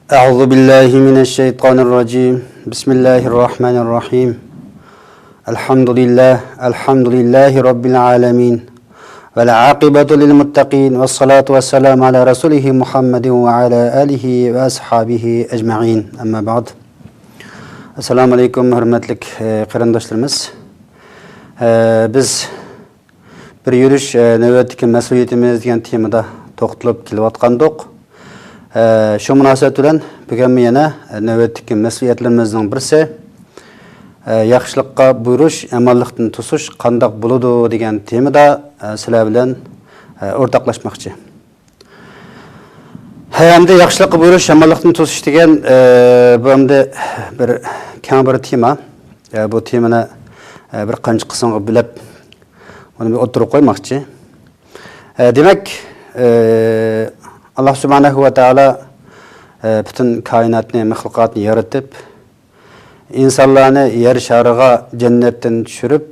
أعوذ بالله من الشيطان الرجيم. بسم الله الرحمن الرحيم. الحمد لله، الحمد لله رب العالمين، والعاقبة للمتقين، والصلاة والسلام على رسوله محمد وعلى آله وأصحابه أجمعين. أما بعد. Assalamu alaykum, hürmetli qarindoshlarimiz. Biz bir yürüyüş növbətdəki məsuliyyətimiz degan temada to'xtalib kelayotgandik. Shu munosabat bilan bugun yana navbatdagi mas'uliyatlarimizning birisi yaxshilikqa buyurish, yomonlikdan to'sish qandoq bo'ladi degan temada sizlar bilan o'rtoqlashmoqchi. Endi yaxshilikqa buyurish, yomonlikdan to'sish degan bu endi bir keng bir tema. Bu temani bir qancha qismga bo'lib uni bir o'tirib qo'ymoqchi. Demak, Alloh subhanahu va taolo butun koinotni, maxluqotni yaratib, insonlarni yer shariga jannatdan tushirib,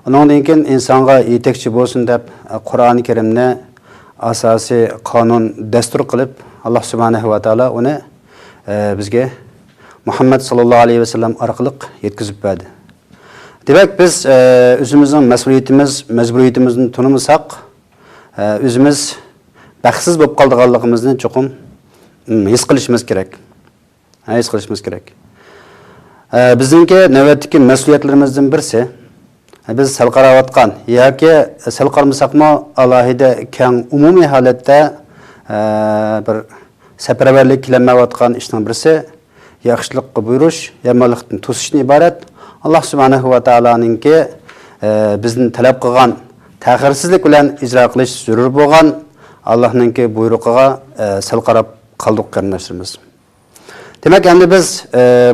undan keyin insonga yetakchi bo'lsin deb Qur'oni Karimni asosiy qonun dastur qilib, Alloh subhanahu va taolo uni bizga Muhammad sallallohu alayhi vasallam orqali yetkazib berdi. Demak, biz o'zimizning mas'uliyatimiz, majburiyatimizni tunimasak, o'zimiz baxtsiz bo'lib qolganligimizni cho'qim his qilishimiz kerak. His qilishimiz kerak. Bizningki navbatdagi mas'uliyatlarimizdan birsi biz sal qarayotgan yoki sal qaramasakmi alohida keng umumiy holatda bir safarbarlik kelinmayotgan ishning birsi yaxshilikqa buyurish, yomonlikdan to'sishdan iborat. Alloh subhanahu va taoloninki bizni talab qilgan ta'xirsizlik bilan ijro qilish zarur bo'lgan Allohninki buyrug'iga sal qarab qoldik qarindoshlarimiz. Demak, endi biz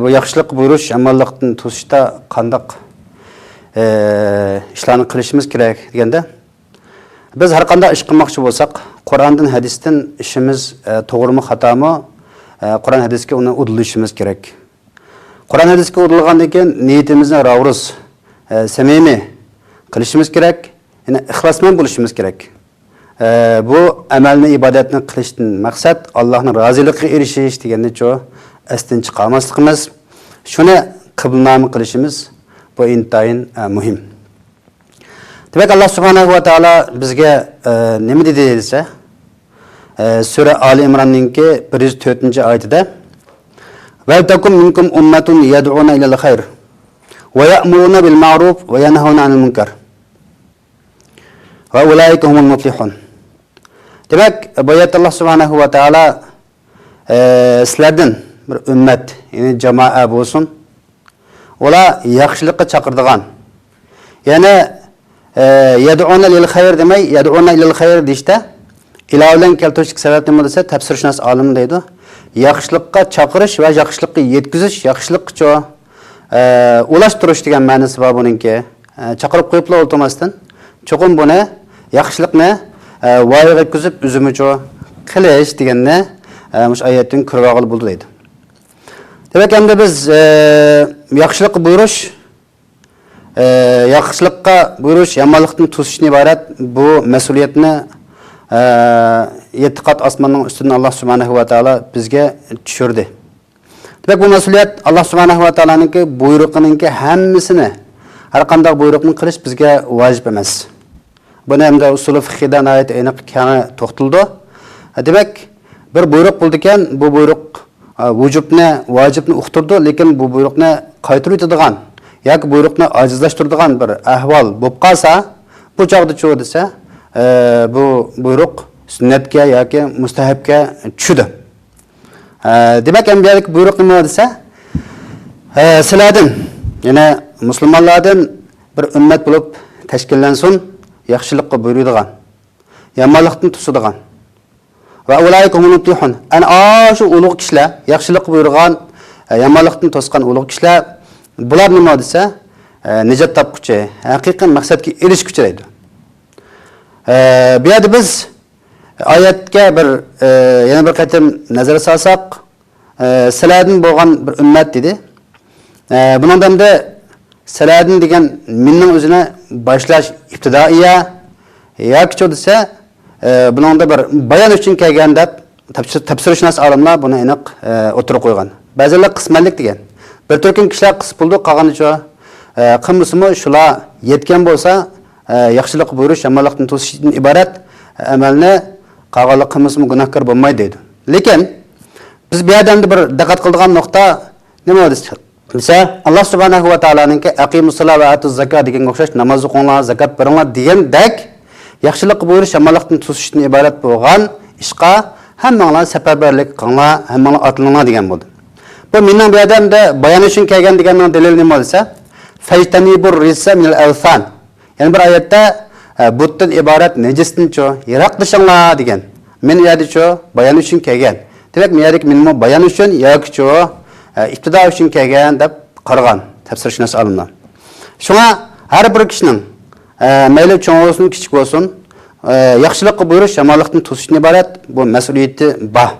bu yaxshilik buyurish, yomonlikdan to'sishda qandoq ishlarni qilishimiz kerak deganda, biz har qanday ish qilmoqchi bo'lsak, Qur'ondan, hadisdan ishimiz to'g'rimi, xatomi, Qur'on hadisga uni udilishimiz kerak. Qur'on hadisga udilgandan keyin niyatimizni rovruz, samimiy qilishimiz kerak, ya'ni ixlosmand bo'lishimiz kerak. Bu amalni, ibodatni qilishdan maqsad Allohning roziligiga erishish deganni cho esdan chiqarmasligimiz, shuni qiblnoma qilishimiz bu intayin muhim. Demak, Alloh subhanahu va taolo bizga nima dedi desa, sura Ali Imronninki 104-oyatida: "Val takum minkum ummatun yad'una ilal khayr va ya'muruna bil ma'ruf va yanhauna 'anil munkar va ulaika humul muflihun." Demak, bu oyatda Alloh subhanahu va taolo sizlardan bir ummat, ya'ni jamoa bo'lsin, ular yaxshilikqa chaqiradigan, ya'ni yad'una lil khayr demay, yad'una ilal khayr deyishda ilov bilan keltirishlik sabab nima desa, tafsirshunos olim deydi, yaxshilikqa chaqirish va yaxshilikqa yetkazish, yaxshilikqa ulashtirish degan ma'nosi bor buningki. Chaqirib qo'yibla o'ltirmasdan, cho'qim buni yaxshilikni voyaga yetkazib o'zimicha qilish deganni mush oyatdan ko'rib olg'ili bo'ldi deydi. Demak, endi biz yaxshilikqa buyurish, yaxshilikqa buyurish, yomonlikdan to'sishdan iborat bu mas'uliyatni yetti qat osmonning ustidan Alloh subhanahu va taolo bizga tushirdi. Demak, bu mas'uliyat Alloh subhanahu va taoloninki buyrug'ininki hammasini, har qanday buyruqni qilish bizga vojib emas. Buni endi usuli fiqhida nihoyat aniq keng to'xtaldi. Demak, bir buyruq bo'ldi ekan, bu buyruq vujubni, vojibni uqtirdi, lekin bu buyruqni qaytarib yetadigan yoki buyruqni ojizlashtiradigan bir ahvol bo'lib qolsa, bu chog'da chu desa, bu buyruq sunnatga yoki mustahabga tushadi. Demak, endi bu yerdagi buyruq nima desa, sizlardan, ya'ni musulmonlardan bir ummat bo'lib tashkillansin, yaxshilikqa buyuradigan, yomonlikdan to'sadigan. Va ulaika humul muflihun. Ana shu ulug' kishilar, yaxshilikqa buyurgan, yomonlikdan to'sgan ulug' kishilar, bular nima desa, nijot topquchi, haqiqiy maqsadga erishguchi deydi. Bu yerda biz oyatga bir yana bir qatim nazar solsak, sizlardan bo'lgan bir ummat dedi. Bundan endi sizlardan degan minning o'zini boshlash ibtidoiya yoki desa, buningda bir bayon uchun kelgan deb Tafsirşunas olimlar buni aniq o'tirib qo'ygan. Ba'zilar qismanlik degan. Bir turkum kishilar qilsa bo'ldi, qolganicha qilmasimi shular yetgan bo'lsa, yaxshilik buyurish, yomonlikdan to'sishdan iborat amalni qolganlik qilmasimi gunohkor bo'lmaydi deydi. Lekin biz bu yerda bir diqqat qiladigan nuqta nima desa, Alloh subhanahu va taoloninki aqimus-solah va atuz zakat deganga o'xshash namoz o'qinglar, zakat beringlar degandek yaxshilik buyurish, yomonlikdan to'sishdan iborat bo'lgan ishqa hammanglar safarbarlik qilinglar, hammanglar otlanglar degan bo'ldi. Bu mening bu yerda bayon uchun kelgan deganning dalili nima desa, fajtanibur rijsa minal awsan. Ya'ni bir oyatda butdan iborat najisdan yiroqlashinglar degan. Men u yerda bayon uchun kelgan. Demak, men yerdagi menmi bayon uchun yoki ibtido uchun kelgan deb qaragan tafsirshunos olimlar. Shunga har bir kishining mayli cho'ng bo'lsin, kichik bo'lsin, yaxshilikqa buyurish, yomonlikdan to'sishdan iborat bu mas'uliyati bor.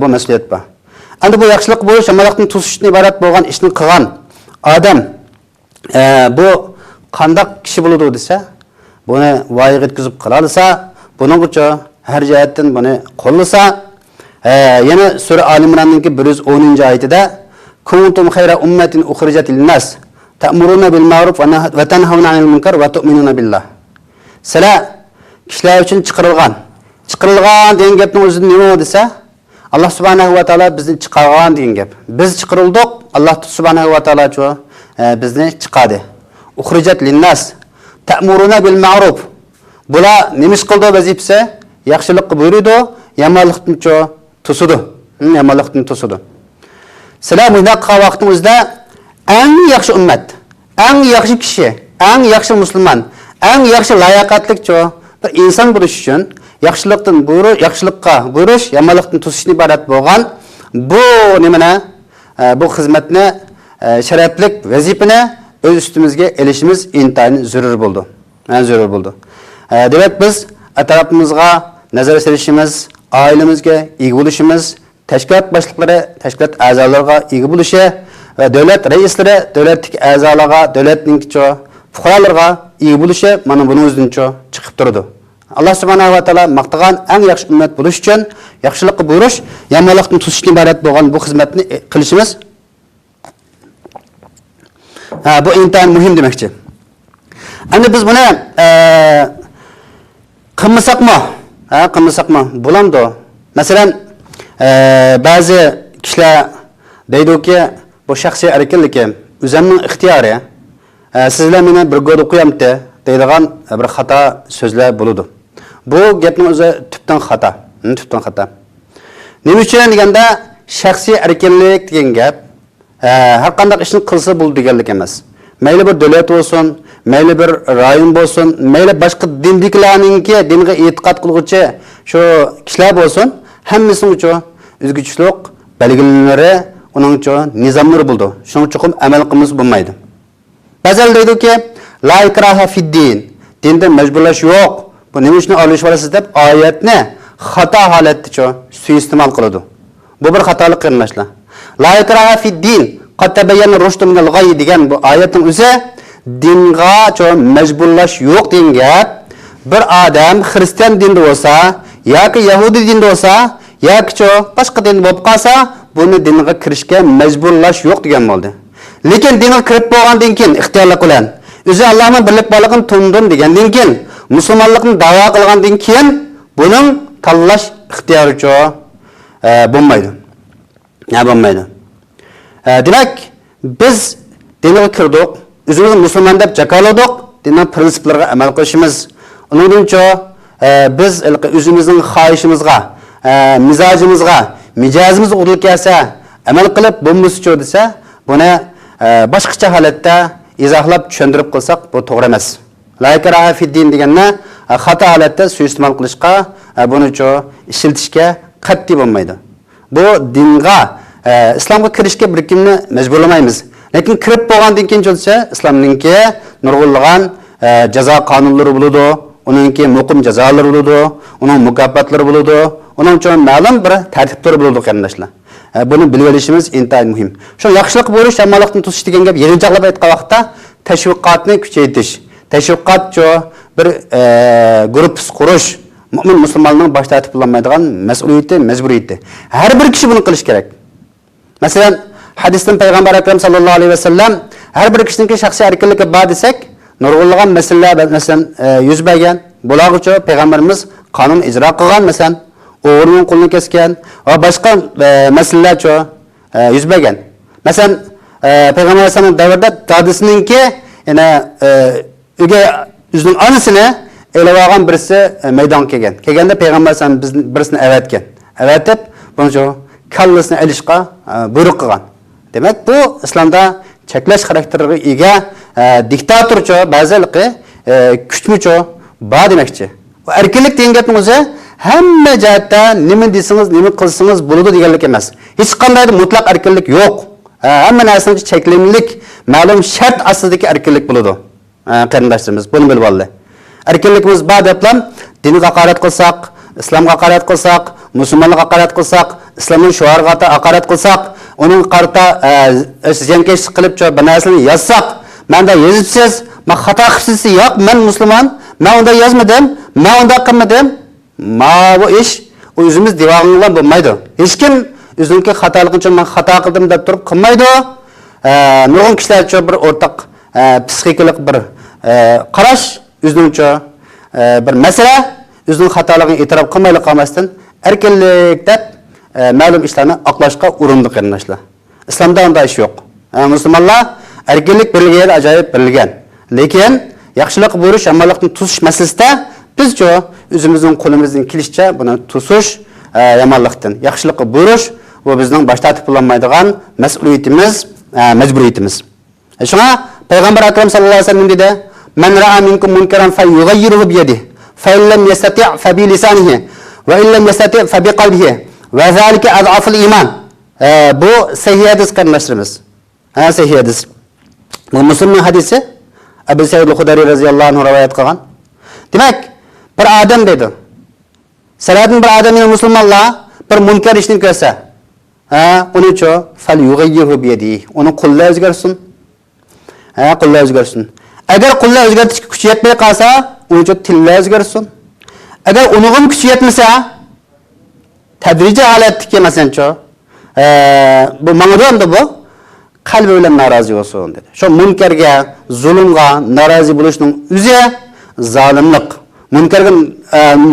Bu mas'uliyat bor. Endi bu yaxshilikqa buyurish, yomonlikdan to'sishdan iborat bo'lgan ishni qilgan odam bu qandaq kishi bo'ladi desa, buni voyaga yetkazib qila olsa, buningcha har jihatdan buni qo'llasa, yana sura Ali Imronningki 110-oyatida kuntum khayra ummatin ukhrijat lin-nas ta'muruna bil ma'ruf va tanhauna 'anil munkar va tu'minuna billah. Sizlar kishilar uchun chiqarilgan. Chiqarilgan degan gapning o'zi nima desa, Alloh subhanahu va taolo bizni chiqargan degan gap. Biz chiqarildik, Alloh subhanahu va taolo bizni chiqardi. Ukhrijat lin-nas ta'muruna bil ma'ruf. Bular nima ish qildi vazifasi? Yaxshilikqa buyurdi, yomonlikdan to'sidi. Yomonlikdan to'sidi. Sizlar bunday qilgan vaqtingizda eng yaxshi ummat, eng yaxshi kishi, eng yaxshi musulmon, eng yaxshi layoqatli bir inson bo'lish uchun yaxshilikdan buyurish, yaxshilikqa buyurish, yomonlikdan to'sishdan iborat bo'lgan bu nimani, bu xizmatni, sharaflik vazifani o'z ustimizga ilishimiz intayin zarur bo'ldi. Zarur bo'ldi. Demak, biz atrofimizga nazar solishimiz, oilamizga ega bo'lishimiz, tashkilot boshliqlari, tashkilot a'zolariga ega bo'lishi va davlat raislari, davlatdagi a'zolarga, davlatning fuqarolarga ega bo'lishi mana buning o'zidan chiqib turadi. Alloh subhanahu va taolo maqtagan eng yaxshi ummat bo'lish uchun yaxshilikqa buyurish, yomonlikdan to'sishdan iborat bo'lgan bu xizmatni qilishimiz bu intayin muhim demakchi. Endi biz buni qilmasakmi? Qilmasakmi? Bo'lamdi. Masalan, ba'zi kishilar deydiki, bu shaxsiy erkinligi, o'zimning ixtiyori, sizlar meni bir go'da qo'yamdi deydigan bir xato so'zlar bo'ladi. Bu gapning o'zi tubdan xato. Tubdan xato. Nima uchun deganda, shaxsiy erkinlik degan gap har qanday ishni qilsa bo'ldi deganlik emas. Mayli bir davlat bo'lsin, mayli bir rayon bo'lsin, mayli boshqa dindikilarninki dinga e'tiqod qilguvchi shu kishilar bo'lsin, hammasining uchun o'zgachilik belgilanalari, uning uchun nizomlari bo'ldi. Shuning uchun amal qilmasa bo'lmaydi. Ba'zilar deydiki, la ikraha fid-din. Dinda majburlash yo'q. Bu nima uchun olishib olasiz deb oyatni xato holatda suiiste'mol qiladi. Bu bir xatolik qarindoshlar. La ikraha fid-din qad tabayyana rushdu minal ghayy degan bu oyatning o'zi dinga majburlash yo'q degan gap. Bir odam xristian dinida bo'lsa yoki yahudi dinida bo'lsa yoki boshqa dinda bo'lib qolsa, buni dinga kirishga majburlash yo'q degan bo'ldi. Lekin dinga kirib bo'lgandan keyin ixtiyorlik bilan o'zi Allohning birlik borligini tundim degandan keyin, musulmonlikni da'vo qilgandan keyin buning tanlash ixtiyori bo'lmaydi. Ya bo'lmaydi. Demak, biz dinga kirdik, o'zimizni musulmon deb jakoladik, dinning prinsiplariga amal qilishimiz. Uningdan biz o'zimizning xohishimizga, mizojimizga, mijozimizga to'g'ri kelsa amal qilib bo'lmasa desa, buni boshqacha holatda izohlab tushuntirib qilsak, bu to'g'ri emas. La ikraha fid-din deganni xato holatda suiiste'mol qilishga, buni ishlatishga qat'iy bo'lmaydi. Bu dinga, islomga kirishga bir kimni majburlamaymiz. Lekin kirib bo'lgandan keyin bo'lsa, islomninki nurg'unlagan jazo qonunlari bo'ladi, uningki muqim jazolari bo'ladi, uning mukofotlari bo'ladi, uning uchun ma'lum bir tartiblar bo'ladi qarindoshlar. Buni bilib olishimiz intayin muhim. Shu yaxshilik bo'lish, yomonlikdan to'sish degan gap yig'inchoqlab aytgan vaqtda tashviqotni kuchaytirish, tashviqot bir guruh qurish, Mo'min musulmonning bosh tortib bo'lmaydigan mas'uliyati, majburiyati. Har bir kishi buni qilish kerak. Masalan, hadisdan payg'ambar akram sallallohu alayhi vasallam har bir kishiniki shaxsiy erkinligi bor desak, nurg'unlagan masalalar masalan yuz bergan, bulargacha payg'ambarimiz qonun ijro qilgan, masalan, o'g'rining qo'lini kesgan va boshqa masalalarcha yuz bergan. Masalan, payg'ambar alayhissalomning davrida dadasininki yana uyga o'zining onasini elib olgan birisi maydonga kelgan. Kelganda payg'ambar alayhissalom birisini avatgan. Avatib, buni kallasini ilishga buyruq qilgan. Demak, bu islomda cheklash xarakteriga ega diktatorcha ba'ziligi kuchmucha bor demakchi. Bu erkinlik degan gapning o'zi hamma jihatda nima desangiz, nima qilsangiz bo'ladi deganlik emas. Hech qanday mutlaq erkinlik yo'q. Hamma narsaning cheklanlik, ma'lum shart ostidagi erkinlik bo'ladi. Qarindoshlarimiz buni bilib oldi. Erkinligimiz bor deblam dinga haqorat qilsak, islomga haqorat qilsak, musulmonlarga haqorat qilsak, islomning shuariga haqorat qilsak, uning qarta ziyonkashlik qilib bir narsani yozsak, menda yozibsiz, men xato qilibsiz, yo'q, men musulmon, men unda yozmadim, men unda qilmadim. Ma bu ish o'zimiz devog'inglar bo'lmaydi. Hech kim o'ziniki xatoligini uchun men xato qildim deb turib qilmaydi. Nurg'un kishilar bir o'rtaq psixikalik bir qarash, o'zinincha bir masala, o'zining xatoligini e'tirof qilmay qolmasdan erkinlik deb ma'lum ishlarni oqlashga urindi qarindoshlar. Islomda unday ish yo'q. Musulmonlar erkinlik berilgan, ajoyib berilgan. Lekin yaxshilik buyurish, yomonlikni to'sish masalasida bizcha o'zimizning qo'limizdan kelishicha buni to'sish, yomonlikdan yaxshilikqa buyurish bu bizning bosh tortib bo'lmaydigan mas'uliyatimiz, majburiyatimiz. Shunga payg'ambar akram sallallohu alayhi vasallam dedi: "Man ra'a minkum munkaran falyughayyirhu bi yadihi, fa in lam yastati' fa bi lisanihi, va in lam yastati' fa bi qalbihi, va zalika ad'aful iymon." Bu sahih hadis qarindoshlarimiz. Ha, sahih hadis. Bu Muslimning hadisi, Abu Said al-Khudri radhiyallohu anhu rivoyat qilgan. Demak, bir odam dedi. Salatning bir odam musulmonlar bir munkar ishni ko'rsa, ha, unichu falyughayyirhu bi yadihi. Uni qo'llar o'zgarsin. Ha, qo'llar o'zgarsin. Agar qo'llar o'zgartirishga kuchi yetmay qolsa, unichu tillar o'zgarsin. Agar unig'im kuchi yetmasa, tadrijiy holatdagi masalanchu, bu mang'ida endi bu qalbi bilan norozi bo'lsin dedi. Shu munkarga, zulmga norozi bo'lishning o'zi zolimlik.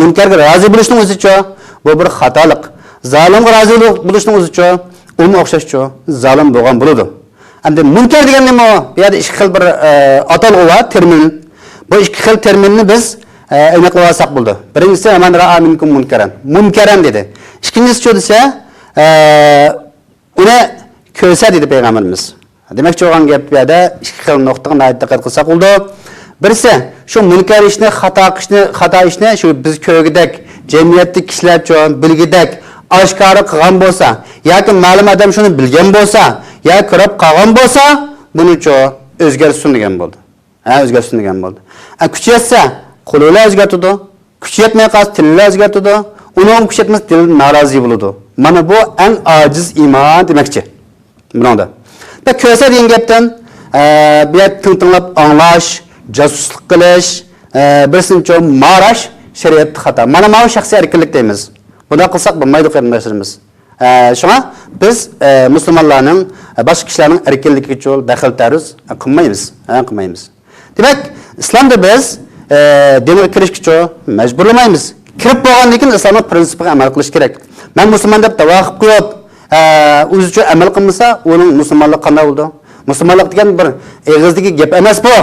Munkarga rozi bo'lishning o'zicha bu bir xatolik. Zolimga rozi bo'lishning o'zicha unga o'xshashcha zolim bo'lgan bo'ladi. Endi munkar degan nima? Bu yerda ikki xil bir atalg'u bor, termin. Bu ikki xil terminni biz aniqlab olsak bo'ldi. Birinchisi man ra'a minkum munkaran. Munkaran dedi. Ikkinchisi shu desa, uni ko'rsa dedi payg'ambarimiz. Demakchi bo'lgan gap bu yerda ikki xil nuqtaga diqqat qilsak bo'ldi. Birisi shu munkar ishni, xato qilishni, xato ishni shu biz ko'rgidek, jamiyatdagi kishilar uchun bilgidek oshkora qilgan bo'lsa, yoki ma'lum odam shuni bilgan bo'lsa, yo ko'rib qolgan bo'lsa, buni o'zgarsin degan bo'ldi. Ha, o'zgarsin degan bo'ldi. Kuchi yetsa, qo'li bilan o'zgartadi, kuchi yetmay qolsa tili bilan o'zgartadi, uni ham kuchi yetmasa til norozi bo'ladi. Mana bu eng ojiz iymon demakchi. Bunda. Da ko'rsa degan gapdan bu yer tinglab anglash, josuslik qilish, birisini marash shariat xato. Mana bu shaxsiy erkinlik deymiz. Bunda qilsak bo'lmaydi qarindoshlarimiz. Shunga biz musulmonlarning, boshqa kishilarning erkinligiga cho'l daxl taruz qilmaymiz, qilmaymiz. Demak, islomda biz dinga kirishga majburlamaymiz. Kirib bo'lgandan keyin islomning prinsipiga amal qilish kerak. Men musulmon deb da'vo qilib qo'yib, o'zi uchun amal qilmasa, uning musulmonlik qanday bo'ldi? Musulmonlik degan bir eg'izdagi gap emas bu.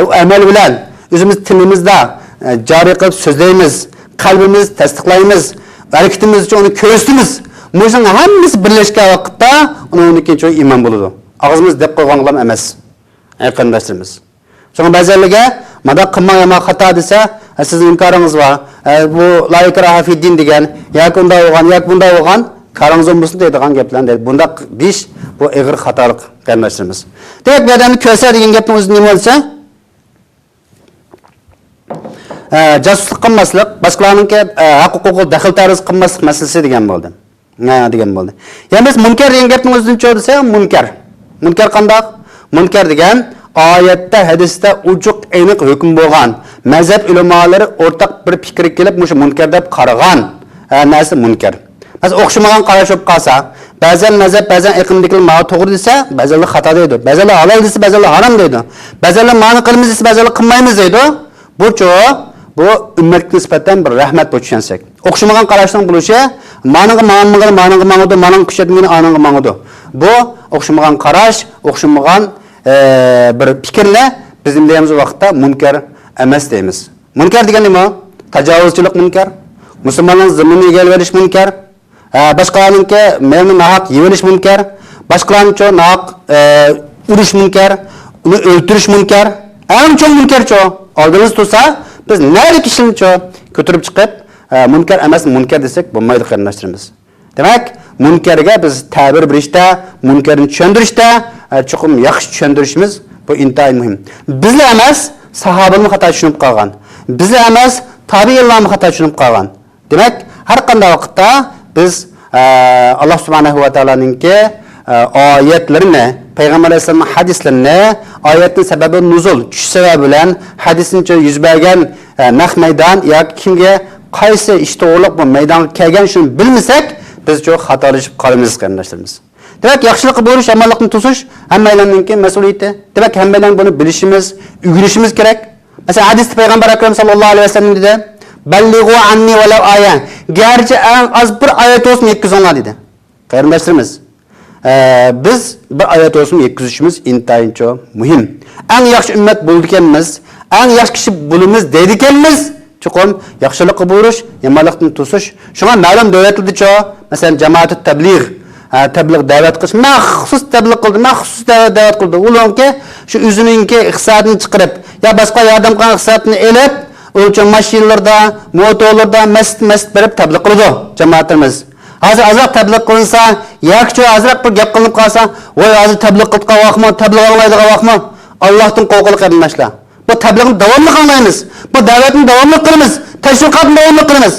U amal bilan o'zimiz tilimizda joriy qilib so'zlaymiz, qalbimiz tasdiqlaymiz, harakatimiz uchun uni ko'rsatamiz. Buning hammasi birlashgan vaqtda uning keyin iymon bo'ladi. Og'zimiz deb qo'ygan emas. Qarindoshlarimiz. Shunga ba'zanlarga mana qilmang yomon xato desa, sizning inkoringiz bor. Bu la ikraha fi din degan, yoki unday bo'lgan, yoki bunday bo'lgan, koringiz bo'lsin deydigan gaplarni deydi. Bunda deyish bu ig'ir xatolik qarindoshlarimiz. Demak, bu odamni ko'rsa degan gapning o'zi nima bo'lsa, josuslik qilmaslik, boshqalarningki haq-huquqi daxl tarz qilmaslik masalasi degan bo'ldi. Ha, degan bo'ldi. Ya'ni biz munkar degan gapning o'zini nima desa, munkar. Munkar qandoq? Munkar degan oyatda, hadisda uchuq aniq hukm bo'lgan. Mezhep ulemalari o'rtaq bir fikrga kelib mushu munkar deb qaragan narsa munkar. Masalan, o'xshamagan qarash bo'lib qolsa, ba'zan mazhab, ba'zan iqimdagilar ma to'g'ri desa, ba'zanlar xato deydi. Ba'zanlar halol desa, ba'zanlar harom deydi. Ba'zanlar ma'ni qilamiz desa, ba'zanlar qilmaymiz deydi. Bu bu ummatga nisbatan bir rahmat bu tushunsak. O'xshamagan qarashning bo'lishi, ma'niga ma'niga ma'niga ma'niga ma'niga kuchatmagani aniga ma'niga. Bu o'xshamagan qarash, o'xshamagan bir fikrlar bizim deymiz vaqtda munkar emas deymiz. Munkar degan nima? Tajovuzchilik munkar, musulmonlarning ziminini egallab munkar, boshqalarningki melni nohaq yeyilish munkar, boshqalarni nohaq urish munkar, uni o'ltirish munkar. Eng cho'ng munkarcho oldimiz tursa, biz nari kishini ko'tarib chiqib munkar emas munkar desak bo'lmaydi qarindoshlarimiz. Demak, munkarga biz ta'bir berishda, munkarni tushuntirishda chuqur yaxshi tushuntirishimiz bu intayin muhim. Bizlar emas, sahobalar xato tushunib qolgan. Bizlar emas, tabiinlar xato tushunib qolgan. Demak, har qanday vaqtda biz Alloh subhanahu va taoloninki oyatlarini, Payg'ambar alayhissalomning hadislarini, oyatning sababi nuzul, tushish sababi bilan hadisni yuz bergan naq maydon yoki kimga qaysi ish to'g'riliq bu maydonga kelgan shuni bilmasak, biz çok xatolashib qolamiz qarindoshlarimiz. Demak, yaxshilikqa buyurish, yomonlikni to'sish hammalarninki mas'uliyati. Demak, hammalar buni bilishimiz, o'rganishimiz kerak. Masalan, hadisda Payg'ambar akram sallallohu alayhi vasallam dedi: "Ballig'u anni walau aya." Garchi eng oz bir oyat olsun yetkazinglar dedi. Qarindoshlarimiz, biz bir oyat olsun yetkazishimiz intayin çok muhim. Eng yaxshi ummat bo'ldi ekanmiz, eng yaxshi kishi bo'lamiz deydi ekanmiz, chuqur yaxshilikqa buyurish, yomonlikdan to'sish. Shunga ma'lum davlatlarda, masalan, jamoat tabliğ, tabliğ da'vat qilish, maxsus tabliğ qildi, maxsus da'vat qildi. Ularga shu o'zininki iqtisodini chiqarib, yo boshqa yordam qilgan iqtisodini elib, o'lcha mashinalarda, motorlarda masjid berib tabliğ qiladi jamoatimiz. Hozir ozroq tabliğ qilinsa, yoki ozroq bir gap qilinib qolsa, voy hozir tabliğ qilgan vaqtmi, tabliğ anglaydigan vaqtmi? Allohdan qo'rqili qarindoshlar. Bu tabliğni davomli qilmaymiz. Bu da'vatni davomli qilamiz. Tashviqotni davomli qilamiz.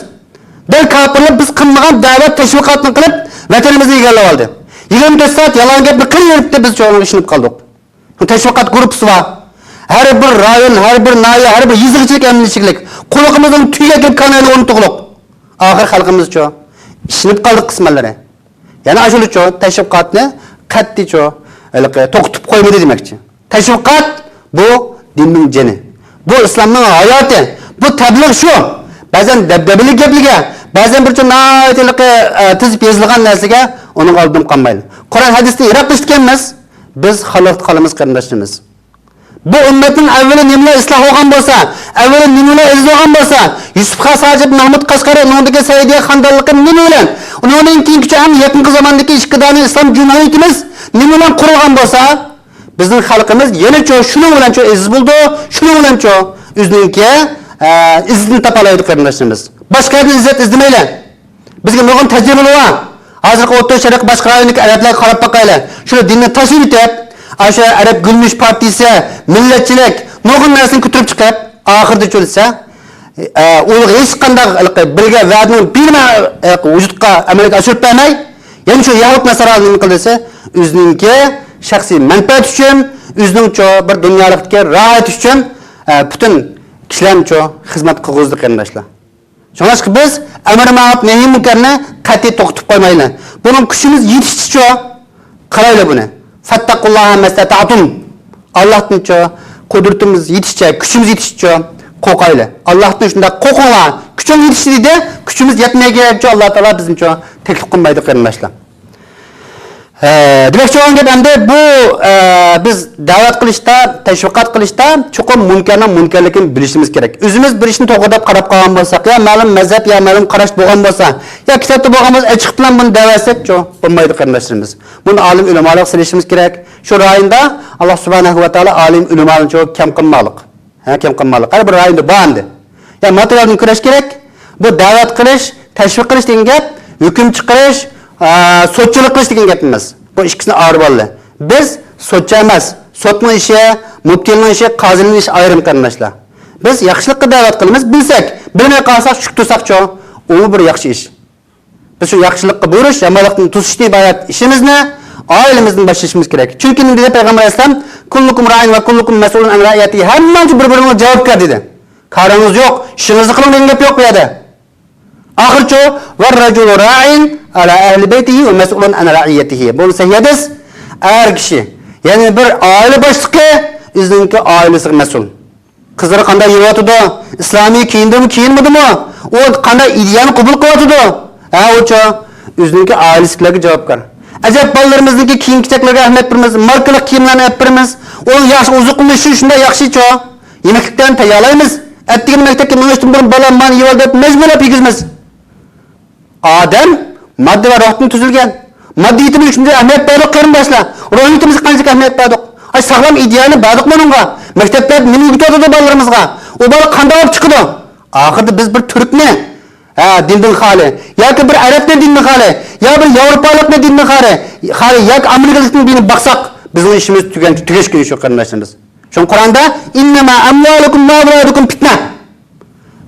Dil kofirlar biz qilmagan da'vat tashviqotni qilib, vatanimizni egallab oldi. 24 soat yolg'on gapni qilaveribdi, biz cho'g'ini ishonib qoldik. Tashviqot guruhi bor. Har bir rayon, har bir noya, har bir yezig'ichilik amnichilik. Quloqimizning tuya kelib kanali o'rnatug'liq. Oxir xalqimiz cho ishonib qoldik qismanlari. Ya'ni ashula tashviqotni qat'iy to'xtatib qo'ymadi demakchi. Tashviqot bu dinning jini. Bu islomning hayoti. Bu tabliğ shu. Ba'zan dabdabili gapliga, ba'zan bir tizib yozilgan narsaga uning oldim qolmaydi. Qur'on hadisni yiroqlashganmiz, biz xalq qolamiz qarindoshlarimiz. Bu ummatning avvali nimalar isloh bo'lgan bo'lsa, avvali nimalar aziz bo'lgan bo'lsa, Yusuf Xas Hajib, Mahmud Qashqari, uningdagi Saidiya xonadonligi nima bilan, undan keyingi ham yaqinqi zamondagi ikki dona islom jumhuriyatimiz nima bilan qurilgan bo'lsa, bizning xalqimiz yana shuning bilan aziz bo'ldi, shuning bilan o'zininki izzatini topa oladi qarindoshlarimiz. Boshqa yerdan izzat izlamaylar. Bizga nurg'un tajribalar bor. Hozirgi O'rta Sharq boshqa rayondagi arablarga qarab boqaylik. Shu dinni tashlab etib, o'sha arab gulnish partiyasi, millatchilik nurg'un narsani ko'tarib chiqib, oxirida cho'lsa, u hech qanday birga va'daning birma vujudga amalga oshirib bermay, yana shu yahud nasoralar nima qildi desa, o'zininki shaxsiy manfaat uchun, o'zining bir dunyolikdagi rohat uchun butun kishilarni xizmat qilg'izdi qarindoshlar. Shunga biz amr ma'ruf nahiy munkarni qat'iy to'xtatib qo'ymaylik. Buning kuchimiz yetishicha qaraylik buni. Fattaqulloha mastata'tum. Allohdan qudratimiz yetishicha, kuchimiz yetishicha qo'rqaylik. Allohdan shunday qo'rqinglar. Kuching yetishi deydi, kuchimiz yetmagancha Alloh taolo bizni taklif qilmaydi qarindoshlar. Demakchi bo'lgan gap endi bu biz da'vat qilishda, tashviqot qilishda chuqur munkarning munkarligini bilishimiz kerak. O'zimiz bir ishni to'g'ri deb qarab qolgan bo'lsak, yo ma'lum mazhab, yo ma'lum qarash bo'lgan bo'lsa, yo kitobda bo'lgan bo'lsa, ochiq bilan buni da'vatsak, bo'lmaydi qarindoshlarimiz. Buni olim ulamolar silishimiz kerak. Shu rayonda Alloh subhanahu va taolo olim ulamoni cho'q kam qilmalik. Ha, kam qilmalik. Har bir rayonda bor endi. Ya materialni kurash kerak. Bu da'vat qilish, tashviq qilish degan gap, hukm chiqarish, sotchilik qilish degan gap emas. Bu ikkisini ayirib oldi. Biz sotchi emas. Sotning ishi, muftiyning ishi, qozining ishi ayrim qarindoshlar. Biz yaxshilikqa da'vat qilamiz, bilsak, bilmay qolsak, shuk tursakchi, u bir yaxshi ish. Biz shu yaxshilikqa buyurish, yomonlikni to'sishni iborat ishimizni oilamizdan boshlashimiz kerak. Chunki nima dedi Payg'ambar alayhissalom? Kullukum ra'in va kullukum mas'ulun an ra'iyati. Hammasi bir-biriga javobgar dedi. Karınız yok, işinizi kılın degan gap yok bu yerda. Axirchu var-raculu ra'in ala ahli beytihi ve mes'ulun an ra'iyatihi. Bunu sahih hadis. Er kishi, ya'ni bir oila boshlig'i o'zininki oilasiga mas'ul. Qizlari qanday yeyotidi? Islomiy kiyindimi, kiyinmadimi? U qanday ideyani qabul qilyotidi? Ha, ucha o'zininki oilasiga javobgar. Ajab bolalarimizniki kiyim kechaklarga ahamiyat beramiz, markalik kiyimlarni olib beramiz. Uni yaxshi oziqlanishi shunday yaxshicha yemeklikdan tayyorlaymiz. Atdigini maktabga minishdan burun bolam mani yeyol deb majburlab yegizmiz. Odam modda va ruhdan tuzilgan. Moddiyatimizga shunday ahamiyat berdik qarindoshlar. Ruhiyatimizga qancha ahamiyat berdik? Ay sog'lom ideyani berdik buningga. Maktablar nima o'rgatadi bolalarimizga? U bola qanday bo'lib chiqadi? Oxirida biz bir turkni dindan xoli yoki bir arabni dindan xoli, yo bir yevropalikni dindan xoli, yoki amerikalikni dinini baqsaq, bizning ishimiz tugash shu qarindoshlarimiz. Shun Qur'onda innama amvalukum va avladukum fitna.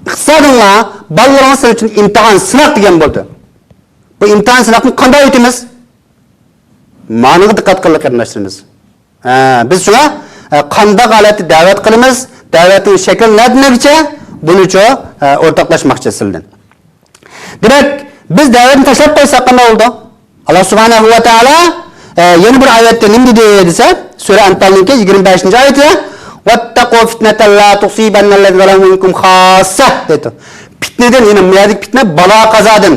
Iqtisodinglar, bolalaringiz sizlar uchun imtihon, sinoq degan bo'ldi. Bu imtihon sinoqni qanday o'tamiz? Ma'noga diqqat qildik qarindoshlarimiz. Biz shunga qanday holatda da'vat qilamiz, da'vatning shakli nima buni o'rtoqlashmoqchi sizdan. Demak, biz da'vatni tashlab qo'ysak qanday bo'ldi? Alloh subhanahu va taolo yana bir oyatda nima dedi desa, sura Anfalninki 25-oyatida vattaqu fitnatan la tusibannallazina zalamu minkum khassa dedi. Fitnadan, ya'ni miyadagi fitna balo qazodan,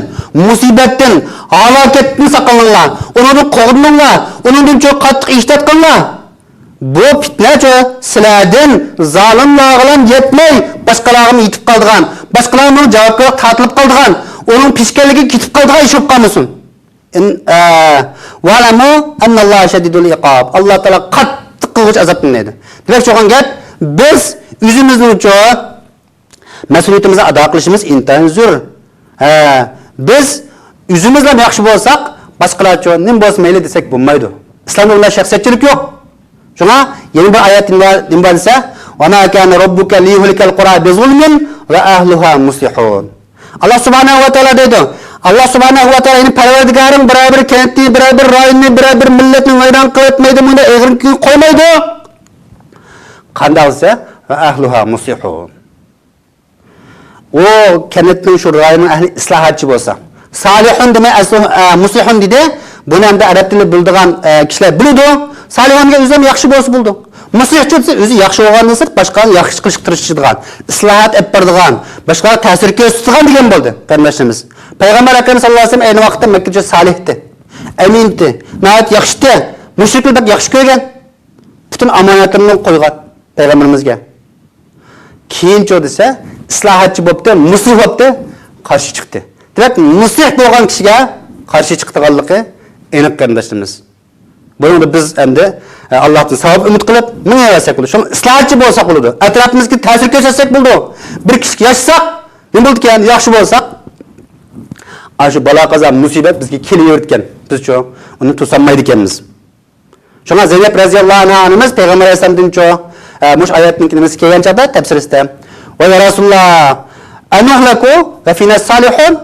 musibatdan, halokatdan saqlaninglar, undan qo'rqinglar, undan çok qattiq ehtiyot qilinglar. Bu fitna sizlardan zolimlarga yetmay, boshqalarga yetib qoldigan, boshqalarning javobgarlik tortilib qoldigan, uning pishganligi ketib qoldigan ish bo'lib qolmasin. Wa'lamu annalloha shadidul iqob. Alloh taolo qattiq qilg'uchi azobni deydi. Demak, cho'g'an gap, biz o'zimizning mas'uliyatimizni ado qilishimiz intayin zo'r. Biz o'zimizlar yaxshi bo'lsak, boshqalar nima bo'lsa mayli desak bo'lmaydi. Islomda unday shaxsiyatchilik yo'q. Shunga yana bir oyat nima desa, va ma kana robbuka liyuhlikal qura bizulmin va ahliha muslihun. Alloh subhanahu va taolo deydi. Alloh subhanahu va taolo ya'ni Parvardigoring biror bir kentni, biror bir rayonni, biror bir millatni vayron qilmaydi, bunda eg'ir qo'ymaydi. Qanday bo'lsa, va ahliha muslihun. O kentning shu rayonning ahli islohotchi bo'lsa, salihun demay muslihun dedi. Buni hamda arab tilini biladigan kishilar biladi. Salihunga o'zi ham yaxshi bo'lsa bo'ldi. Muslihchi desa o'zi yaxshi bo'lgandan sirt boshqani yaxshi qilishga tirishadigan, islohot olib boradigan, boshqalarga ta'sir ko'rsatadigan degan bo'ldi qarindoshlarimiz. Payg'ambar akram sallallohu alayhi vasallam ayni vaqtda Makkada solihdi, amindi, nihoyat yaxshidi, mushriklar bak yaxshi ko'rgan. Butun omonatini qo'ygan payg'ambarimizga. Keyincha desa islohotchi bo'libdi, muslih bo'libdi, qarshi chiqdi. Demak, muslih bo'lgan kishiga qarshi chiqdiganligi aniq qarindoshlarimiz. Buni biz endi Allohdan savob umid qilib mingaversak bo'ladi. Shuni islohotchi bo'lsak bo'ladi. Atrofimizga ta'sir ko'rsatsak bo'ldi. Bir kishiga yashsak, nima bo'ldi ekan, yaxshi bo'lsak, ana shu balo qazo musibat bizga kelavergan. Biz-chu uni to'solmaydi ekanmiz. Shunga Zaynab radhiyallohu anha onamiz payg'ambar alayhisalomdan mush oyatning nimasi kelgan chog'da tafsirida va ya Rasululloh anuhlaku va fina salihun,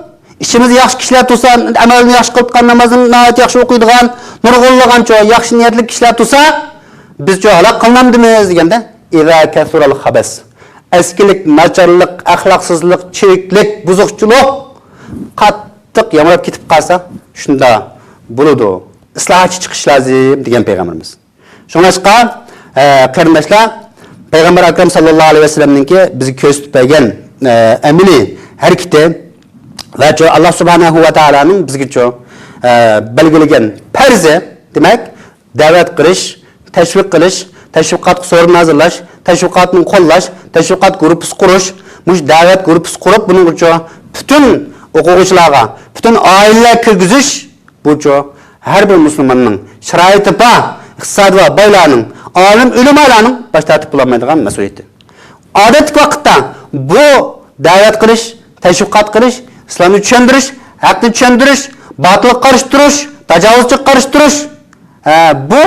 ichimizda yaxshi kishilar tursa, amalini yaxshi qilib, namozini nihoyat yaxshi o'qiydigan, nurg'unlagan yaxshi niyatli kishilar tursa, biz halok qilinamdimiz deganda, iza kasural xabas, eskilik, nacharlik, axloqsizlik, chiriklik, buzuqchilik qattiq yamrab ketib qolsa, shunda bo'ladi. Islohotchi chiqish lozim degan payg'ambarimiz. Shunga qarindoshlar, payg'ambar akram sallallohu alayhi vasallamninki bizga ko'rsatib bergan amaliy harakati va Alloh subhanahu va taoloning bizga belgilagan farzi, demak, da'vat qilish, tashviq qilish, tashviqot so'rin hazırlash, tashviqotni qo'llash, tashviqot guruhi qurish, mush da'vat guruhi qurib, buning uchun butun o'quvchilarga, butun oilalar kirgizish, bu har bir musulmonning sharoiti bor, iqtisodi va boylarning, olim ulamolarning bosh tortib bo'lolmaydigan mas'uliyati. Odatdagi vaqtda bu da'vat qilish, tashviqot qilish, islomni tushuntirish, haqni tushuntirish, botilga qarshi turish, tajovuzga qarshi turish, bu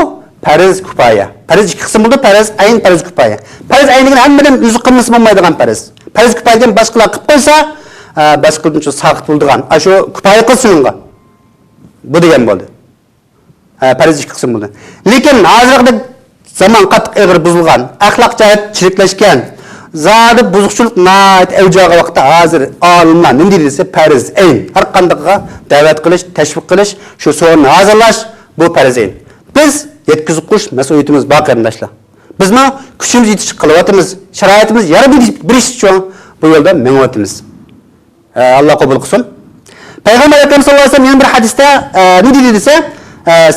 farz kifoya. Farz ikki qism bo'ldi, farz ayn, farz kifoya. Farz ayn degan hammadan o'zi qilmasa bo'lmaydigan farz. Farz kifoya degan boshqalar qilib qo'ysa, boshqalardan shu saqit bo'ldigan. Shu kifoya qilsin unga. Bu degan bo'ldi. Farz ikki qism bo'ldi. Lekin hozirgi zamon qattiq ig'ir buzilgan, axloq jihat chiriklashgan, Zadi buzuqchilik nait avj olgan vaqtda hozir olimlar nima deydi desa, farz ayn. Har qandayga da'vat qilish, tashviq qilish, shu so'rni hozirlash bu farz ayn. Biz yetkazib qo'yish mas'uliyatimiz bor qarindoshlar. Bizmi kuchimiz yetishi qilyapmiz, sharoitimiz yarab berish uchun bu yo'lda mengyapmiz. Alloh qabul qilsin. Payg'ambar Akram sallallohu alayhi vasallam yana bir hadisda nima deydi desa,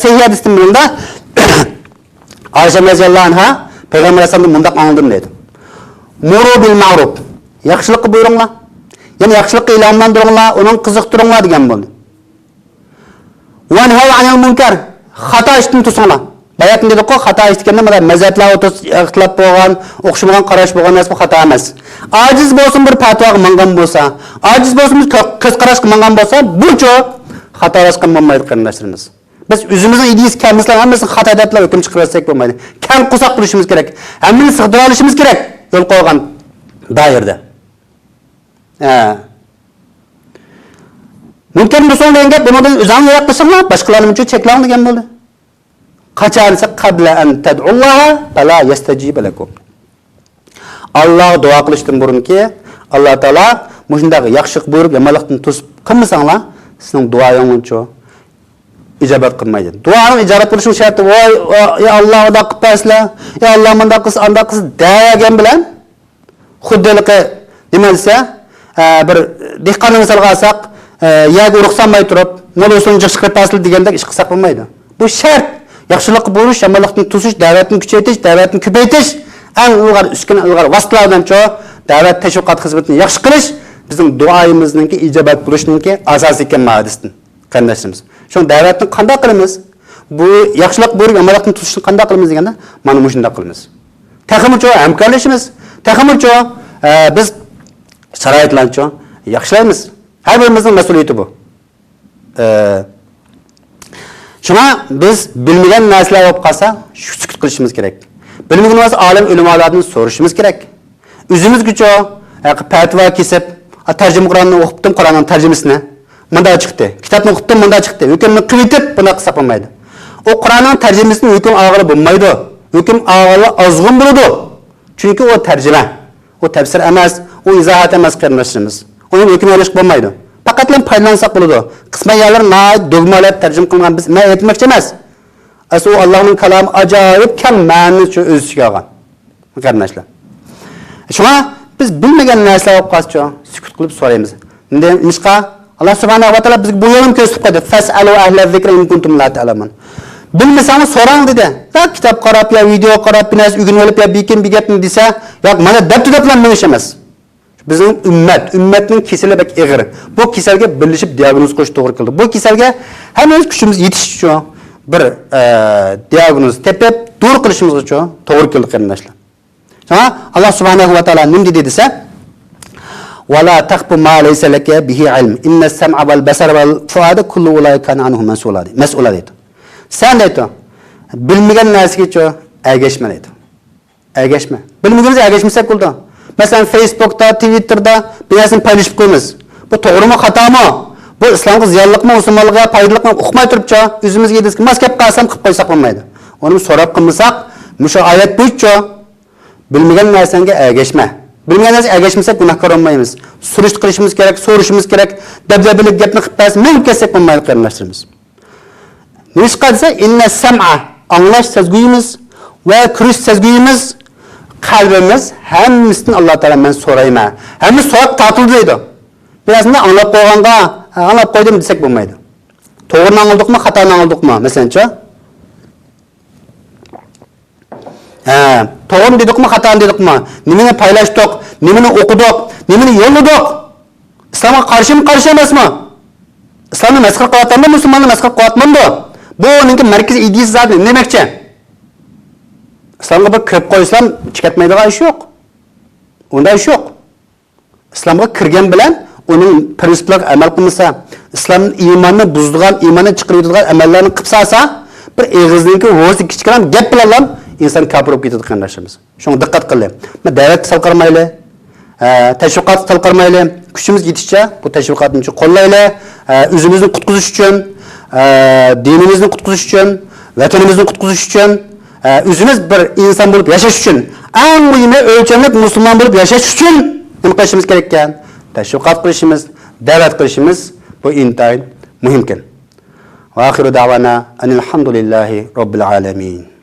sahih hadisdan birida Ayşe radhiyallohu anha Payg'ambar alayhisalom mundaq angladim deydi. Muru bil ma'ruf. Yaxshilikqa buyuringlar. Ya'ni yaxshilikqa ilhomlantiringlar, uni qiziqtiringlar degan bo'ldi. Vanhav anil munkar. Xato ishdan to'singlar. Bayatni dedik-ku, xato ish deganda mana mazhablar ixtilof bo'lgan, o'xshamagan qarash bo'lgan narsa bu xato emas. Ajiz bo'lsin bir fatvoga mangan bo'lsa, ajiz bo'lsin bir ko'z qarashga mangan bo'lsa, buncha xatolashgan bo'lmaydi qarindoshlarimiz. Biz o'zimizning ideyasi kamimizlar hammasini xato deblar hukm chiqarsak bo'lmaydi. Kam qo'saq qilishimiz kerak. Hammani sig'dira olishimiz kerak yo'l qo'ygan doirada. Mumkin bo'lsa degan gap, buni o'zingni yo'q qilsanglar, boshqalarni uchun cheklang degan bo'ldi. Qachon desa, qabla an tad'ullaha fala yastajiba lakum. Alloh duo qilishdan burunki, Alloh taolo mushundaq yaxshilik buyurib, yomonlikdan to'sib qilmasanglar, sizning duoyingiz uchun ijobat qilmaydi. Duoning ijobat bo'lishining sharti, voy, ya Alloh unda qilib bersinlar, ya Alloh bunda qilsin, unda qilsin degan bilan xuddi nima desa, bir dehqonni misolga olsak, yerga urug' solmay turib, mo'l o'sini chiqarib bersin degandek ish qilsak bo'lmaydi. Bu shart. Yaxshilikqa buyurish, yomonlikdan to'sish, da'vatni kuchaytirish, da'vatni ko'paytirish eng ilg'or uskun ilg'or vositalardan cho'g' da'vat tashviqot xizmatini yaxshi qilish bizning duoyimizningki ijobat bo'lishiningki asosi ekan hadisdan qarindoshlarimiz. Shuni da'vatni qanday qilamiz? Bu yaxshilik buyurib, yomonlikdan to'sishni qanday qilamiz deganda, mana shunday qilamiz. Taxmicha cho'g' hamkorlashamiz. Taxmicha cho'g' biz sharoitlarni cho'g' yaxshilaymiz. Har birimizning mas'uliyati bu. Shunga biz bilmagan narsalar bo'lib qolsa, sukut qilishimiz kerak. Bilmagan narsa olim ulamolardan so'rashimiz kerak. O'zimizgacha fatvo kesib, tarjima Qur'onni o'qibdim, Qur'onning tarjimasini munda chiqdi. Kitobni o'qibdim, munda chiqdi. Hukmni qilib buni qilsa bo'lmaydi. U Qur'onning tarjimasini hukm og'iri bo'lmaydi. Hukm og'iri ozg'in bo'ladi. Chunki u tarjima, u tafsir emas, u izohat emas qarindoshlarimiz. Uning hukmi olish bo'lmaydi. Faqat foydalansak bo'ladi. Qisman yerlar dogmalar tarjima qilingan biz men aytmoqchi emas. Asl u Allohning kalomi ajoyib keng ma'nini shu o'z ichiga olgan. Qarindoshlar. Shunga biz bilmagan narsalar bo'lib qolsa, sukut qilib so'raymiz. Nishqa Alloh subhanahu va taolo bizga bu yo'lni ko'rsatib qo'ydi. Fas'alu ahla zikri in kuntum la ta'lamun. Bilmasangiz so'rang dedi. Ta kitob qarab yo video qarab bir narsa o'rganib olib yo bekin bir gapni desa, yo'q mana deb-deb minish emas. Bizning ummatning kasali bek ig'ir. Bu kasalga birlashib diagnoz qo'yish to'g'ri keldi. Bu kasalga hammamiz kuchimiz yetish uchun bir diagnoz tepib, to'g'ri qilishimiz uchun to'g'ri keldi qarindoshlar. Shunga Alloh subhanahu va taolo nima dedi desa, "Wala taqfu ma laysa laka bihi ilm. Inna as-sam'a wal basara wal fuada kullu ulaika kana anhu mas'ula." Mas'ula dedi. Sen dedi, bilmagan narsaga ergashma dedi. Ergashma. Bilmaganimizga ergashmasak bo'ldi. Masalan, Facebookda, Twitterda bir narsani paylaşıp qo'yamiz. Bu to'g'rimi, xatomi? Bu islomga ziyonliqmi, musulmonlarga foydaliqmi? Uqmay turibcha, o'zimizga yedizki, mas kelib qolsam qilib qo'ysak bo'lmaydi. Uni so'rab qilmasak, mushu oyat bo'yicha bilmagan narsangga ergashma. Bilmagan narsaga ergashmasak gunohkor bo'lmaymiz. Surishti qilishimiz kerak, so'rashimiz kerak. Dabdabalik gapni qilib bersa, men kelsak bo'lmaydi qarindoshlarimiz. Nima desa, inna sam'a anglash sezguyimiz va ko'rish sezguyimiz, qalbimiz hammasidan Alloh taolo men so'rayman. Hammasi so'rab tortildi deydi. Birazini anglab qo'yganga, anglab qo'ydim desak bo'lmaydi. To'g'rini angladikmi, xatoni angladikmi? Masalanchi? To'g'rini dedikmi, xatoni dedikmi? Nimani paylashdik, nimani o'qidik, nimani yo'lladik? Islomga qarshimi, qarshi emasmi? Islomni masxara qilyapmanmi, musulmonni masxara qilyapmanmi? Bu uninki markaziy ideyasi zoti nima demoqchi? Islomga bir kirib qo'ysam chiqatmaydigan ish yo'q. Unda ish yo'q. Islomga kirgan bilan uning prinsiplariga amal qilmasa, islom iymonni buzdigan, iymonni chiqaradigan amallarni qilib solsa, bir eg'izniki o'zi kichkina gap bilan inson kofir bo'lib ketadi qarindoshimiz. Shunga diqqat qiling. Men da'vat sal qilmayli, tashviqot sal qilmayli, kuchimiz yetishicha bu tashviqotni qo'llayli, o'zimizni qutqizish uchun, dinimizni qutqizish uchun, vatanimizni qutqizish uchun, o'zimiz bir inson bo'lib yashash uchun, Eng muhimi o'lchamlik musulmon bo'lib yashash uchun nima qilishimiz kerak ekan? Tashviqot qilishimiz, da'vat qilishimiz bu intayin muhimkan. Va axiru da'vana anil hamdulillahi robbil alamin.